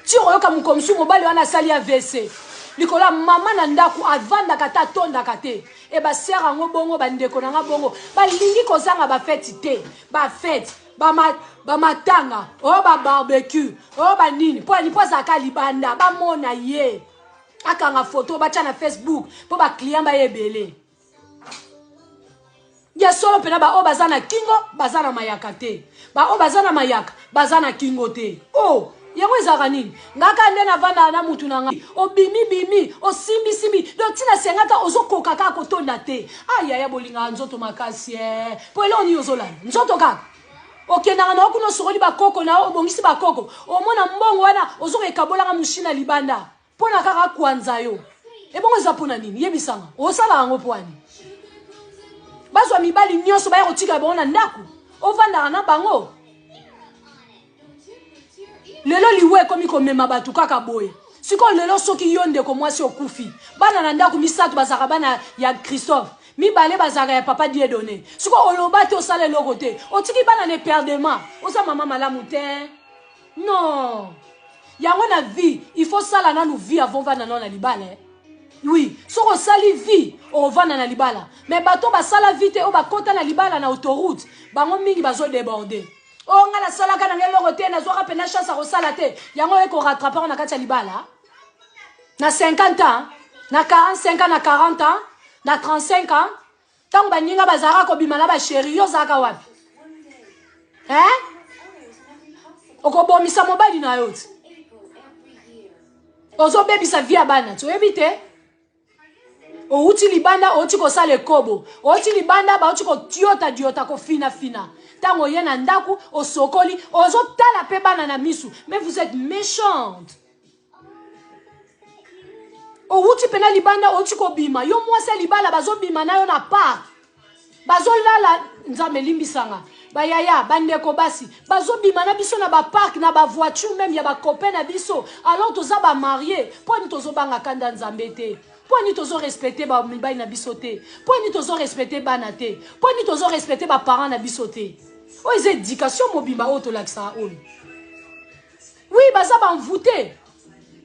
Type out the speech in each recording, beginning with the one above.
Ti okoyoka mokolo mosusu mobali wana asali avc likolo ya mama na ndako, avandaka te, atondaka te. E basere yango bongo, bandeko na nga bongo balingi kozanga bafeti te, bafeti bamatanga oyo, babarbecue oyo, banini, mpo ani mpo azalaka libanda, bamona ye akanga foto, batya na Facebook mpo baclient baye ebele. Ya solo mpena, baoyo baza na kingo baza na mayaka te, baoyo baza na mayaka baza na kingo te. O oh, yango ezalaka nini? Ngaka nde navandaka na mutu na ngai, obimi bimi, osimbisimbi, donc ntina sengaka ozokoka kaka kotonda te. Ayaya, bolingaka nzoto makasi e mpo eloko nini ozolanda nzoto kaka? Okendaka na yo kuna, osokoli bakoko na yo, obongisi bakoko, omona mbongo wana ozoka ekabolaka mushina libanda mpo na kaka kwanza yo. Ebongo eza mpo na nini? Yebisanga, osala yango mpo ani? Bazwa mibali nyonso baya kotika bango na ndako, ovandaka na bango. Lelo liwa ekomi komema bato kaka boye. Sikoyo lelo soki yo ndeko mwasi okufi, bana na ndako misato bazalaka bana ya Christophe, mibale bazalaka ya papa Dieudonné. Sikoyo oloba te, osala eloko te, otiki bana na eperdement, oza mama malamu te. Non, yango na vie il faut sala nanu vie avant vanda nano na libala, eh? Oui, soki osali vie, okovanda na libala. Mais bato basala vie te, oyo bakota na libala na autoroute, bango mingi bazodéborde. Oyo ngai nasalaka nanga eloko te, nazwaka mpena chance ya kosala te, yango oye korattraper ngo na kati ya libala na 50 ans, na 45 ans, na 40 ans, na 35 ans, ntango baninga bazalaka kobima na bachéri, yo ozalaka wapi, hein? Okobomisa mobali na yo ti ozobebisa vie ya bana ti oyebi te. Outi libanda, outi kosala ekobo, outi libanda, bauti kotiota diota, kofinafina. Ntango oye na ndako, osokoli, ozotala mpe bana na misu. Mais vous êtes méchante. Owuti mpena libanda, outi kobima, yo mwasi ya libala, bazobima na yo na park, bazolala. Nzambe elimbisanga, bayaya, bandeko basi bazobima na biso na bapark, na bavoiture même ya bacopain na biso, alors toza bamarie. Mpo ani tozobanga kanda Nzambe te? Mpo ani tozorespecte bamibali na biso te? Mpo ani tozorespecte bana te? Mpo ani tozorespecte baparent na biso te? Oyo eza éducation mobimba oyo tolakisaka oyo. Oui, baza bamvute.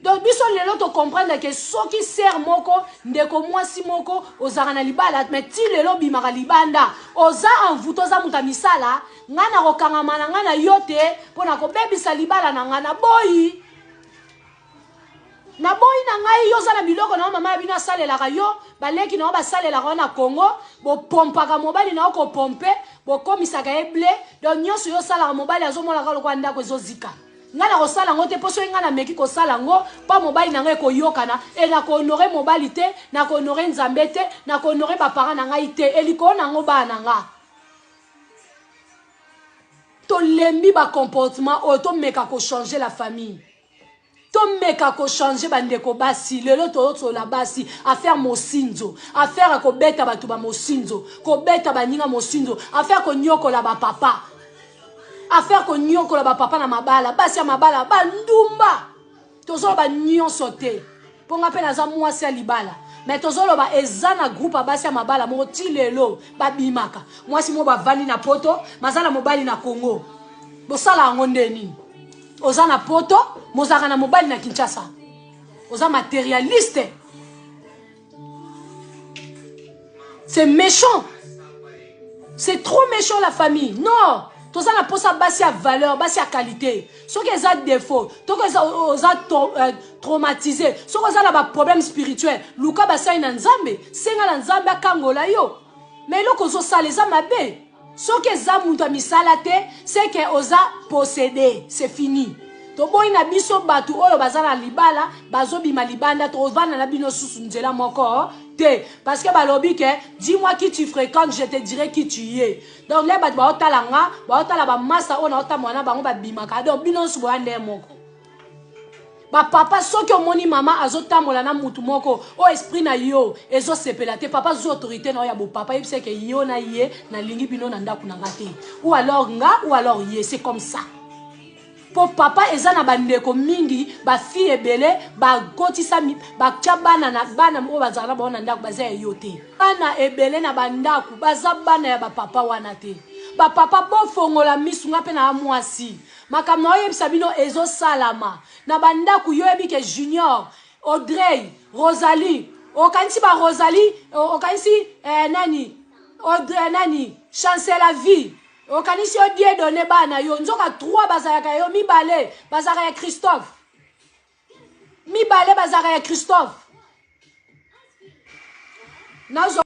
Donc biso lelo tocomprendre ke soki sœur moko, ndeko mwasi moko, ozalaka na libala mais ti lelo obimaka libanda, oza envoûté, oza moto ya misala. Ngai nakokangama na ngai na yo te mpo na kobebisa libala na ngai. Naboyi, naboyi na ngai. Yo oza na biloko na yo, mama ya bino asalelaka yo, baleki na yo basalelaka yo na Congo, bopompaka mobali na yo, kopompe, bokomisaka ye ble. Donc nyonso yo osalaka, mobali azomonaka lokola ndako ezozika. Ngai nakosala yango te, mpo soki ngai nameki kosala yango mpo mobali na ngai ekoyokana e, nakohonore mobali te, nakohonore Nzambe te, nakohonore baparent na ngai te, e likolo na yango bana na nga. Tolembi bacomportement oyo, tomeka kochange la famille, tomeka kochange. Bandeko basi, lelo toyosola basi, affaire mosinzo, affaire ya kobeta bato bamosinzo, kobeta baninga mosinzo, affaire konyokola bapapa, affaire konyokola bapapa na mabala, basi ya mabala, bandumba. Tozoloba nyonso te mpo nga mpe naza mwasi ya libala, mais tozoloba eza na groupe ya basi ya mabala moko ti lelo babimaka. Mwasi moko bavandi na Poto, baza na mobali na Congo. Bosala yango nde nini? Oza na Poto, mozalaka na mobali na Kinshasa, oza matérialiste. C'est méchant, c'est trop méchant, la famille. Non, toza na mposa basi ya valeur, basi ya qualité. Soki eza défaut, toki oza traumatisé, soki oza na baproblème spirituel, luka basali na Nzambe, senga na Nzambe akangola yo. Mais eloko ozosala eza mabe. Soki eza moto ya misala te, c'est que oza possédé, c'est fini. Toboyi na biso bato oyo baza na libala bazobima libanda. Tovanda na bino susu nzela moko te, parce que balobi ke dis-moi qui tu fréquentes, je te dirai qui tu es. Donc le bato baotala nga, baotala bamasa oyo naotambola na bango babimaka. Donc bino nyonso boya nde moko. Bapapa, soki omoni mama azotambola na mutu moko oyo esprit na yo ezosepela te, papa, zwa autorité na yo ya bopapa, yebisa ke yo na ye nalingi bino na ndako na nga te, ou alors nga ou alors ye, c'est comme ça. Mpo papa eza na bandeko mingi, bafille ebele bakotisa, batya bana na bana oyo bazala na bango na ndako, baza ya yo te. Bana ebele na bandako baza bana ya bapapa wana te. Bapapa, bofongola misu. Nga mpe na mwasi. Makambo na oyebisa bino ezosalama na bandako. Yo oyebi ke Junior, Audrey, Rosalie, okanisi ba Rosalie, okanisi nani, Audrey, nani, Chancela Vie, okanisi yo die donne bana yo, nzoka 3 bazalaka yo, mibale bazalaka ya Christophe, mibale bazalaka ya Christophe. Nazwa.